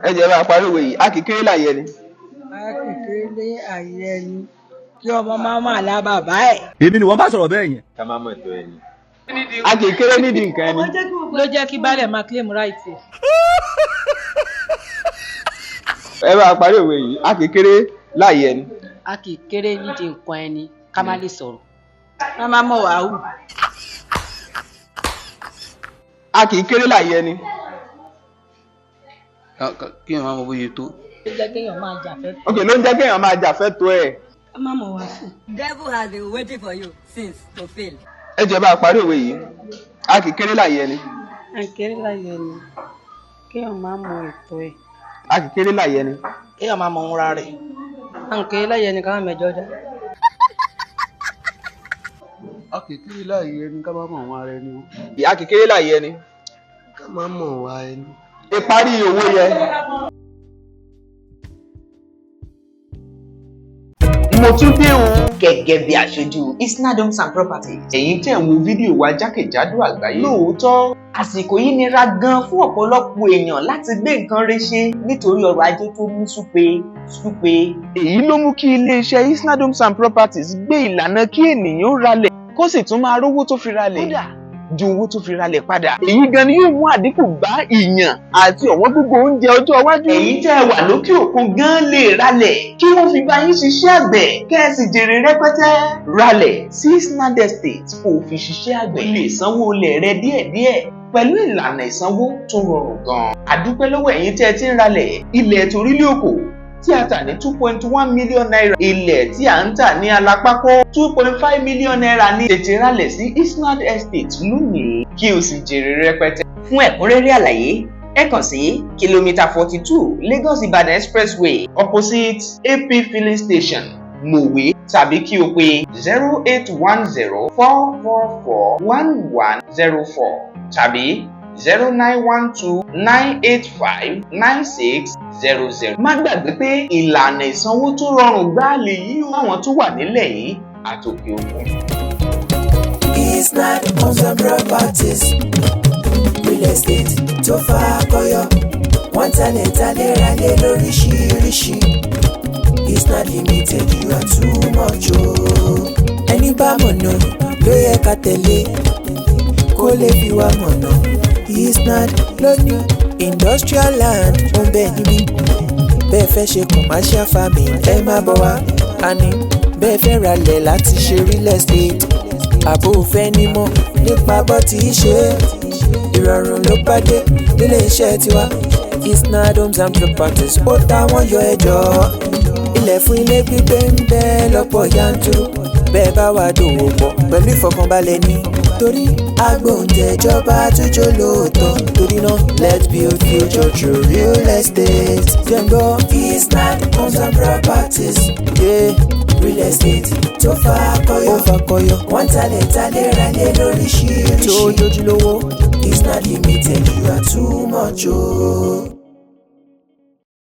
Ẹ jẹ́ bá a parí òwe yìí: a kì í kéré láyé ẹni. A kì í kéré àyè ẹni, kí ọmọ máa mà lá bàbá ẹ̀. Èmi ni wọ́n bá sọ̀rọ̀ bẹ́ẹ̀ yẹn. Ká má mọ̀ tó ẹni. A kì í kéré nídìí nǹkan ẹni. Ló jẹ́ kí baálẹ̀ máa claim right ẹ̀. Ẹ bá a parí òwe yìí: a kì í kéré láyé ẹni. A kì í kéré nídìí nǹkan ẹni, ká má lè sọ̀rọ̀. Ká má mọ̀ wàá hù. A kì í kéré láyé ẹni. Kí èèyàn máa mọ bóyá tó. Ló jẹ́ kéèyàn máa jà fẹ́. Ok, ló ń jẹ́ kéèyàn máa jà fẹ́ tó ẹ̀. Ká má mọ̀ wá sí. Devil has been waiting for you since to fail. Ẹ jẹ́ bá a parí òwe yìí: a kì í kéré láyé ẹni. A kéré láyé ẹni, kéèyàn má mọ ẹ̀tọ́ ẹ̀. A kì í kéré láyé ẹni. Kéèyàn máa mọ òun ra rẹ̀. À ń kéré láyé ẹni, ká má mẹjọ dá. A kì í kéré láàyè ẹni, ká má mọ̀ wọn ara ẹni o. A kì í kéré láyé ẹni. Ká má mọ̀ wá ẹni. Ìparí òwe yẹn. Mo tún dé o. Gẹ́gẹ́ bí aṣojú Isnad Homes and Properties. Ẹ̀yin tẹ̀ ń wo fídíò wa jákèjádò àgbáyé. Lóòótọ́, àsìkò yìí nira gan fún ọ̀pọ̀lọpọ̀ èèyàn láti gbé nǹkan rẹ̀ ṣe nítorí ọrọ̀ ajé tó mú súpe súpe. Èyí ló mú kí iléeṣẹ́ Isnad Homes and Properties gbé ìlànà kí ènìyàn ralẹ̀ kó sì tún máa rówó tó fi ralẹ̀. Kódà ju owó tó fi ralẹ̀ padà. Èyí gan ni yóò mú àdínkù bá ìyàn àti ọ̀wọ́n gógó oúnjẹ ọjọ́ iwájú. Ẹ̀yin tẹ́ ẹ wà lókè òkun gan lè ralẹ̀ kí wọ́n fi bá yín ṣiṣẹ́ àgbẹ̀ kẹ́ ẹ sì jèrè rẹpẹtẹ. Ralẹ̀ sí Isnad Estate kó o fi ṣiṣẹ́ àgbẹ̀. O lè sanwó ilẹ̀ rẹ díẹ̀díẹ̀ pẹ̀lú ìlànà ìsanwó tó rọrùn gan. A dúpẹ́ lọ́wọ́ ẹ̀yin tẹ́ ẹ ti ń ralẹ̀ ilẹ̀ torílẹ̀ òkò tí a tà ní ₦2.1 million. Ilẹ̀ tí a ń tà ní Alápákó, ₦2.5 million ní. Tètè ralẹ̀ sí Isnad Estate lónìí kí o sì jèrè rẹpẹtẹ. Fún ẹ̀kúnrẹ́rẹ́ àlàyé, ẹ kàn sí kìlómítà 42 Lagos Ibadan Expressway, opposite AP filling station, Mòwe, tàbí kí o pè 08104441104 tàbí 09129859600. Má gbàgbé pé ìlànà ìsanwó tó rọrùn gbáà lèyí o fáwọn tó wà nílẹ̀ yìí àtòkè òkun. Isnad Homes and Properties, real estate tó fakọyọ. Wọ́n talẹ̀ talẹ̀ ralẹ̀ lóríṣiríṣi. Isnad Limited, you are too much o. Ẹni bá mọ̀nà ló yẹ ká tẹ̀lé kó lè fi wá mọ̀nà. Isnad ló ní industrial land ó ń bẹ níbí. Bẹ́ẹ̀ fẹ́ ṣe commercial farming, ẹ má bọ̀ wá. Àní bẹ́ẹ̀ fẹ́ ralẹ̀ láti ṣe real estate, àbò fẹ́ nímọ̀ nípa bó ti ṣe é, ìrọ̀rùn ló bá dé nílé iṣẹ́ tiwa. Isnad Homes and Properties, ó táwọn yọ ẹjọ́. Ilẹ̀ fún ilé gbígbé ń bẹ lọ́pọ̀ yanturu. Bẹ́ẹ̀ bá wà dòwò pọ̀ pẹ̀lú ìfọkànbalẹ̀ ní torí agbóǹtẹ̀jọba àtúnjọ lóòótọ́. Torí náà, let's build future through real estate. Jẹ́ngbọ́ Isnad Homes and Properties, yeah. Real estate tó fakọyọ, ó fakọyọ. Wọ́n talẹ̀ talẹ̀ ralẹ̀ lóríṣiríṣi tó jójúlówó. Isnad Limited, you are too much o. Oh.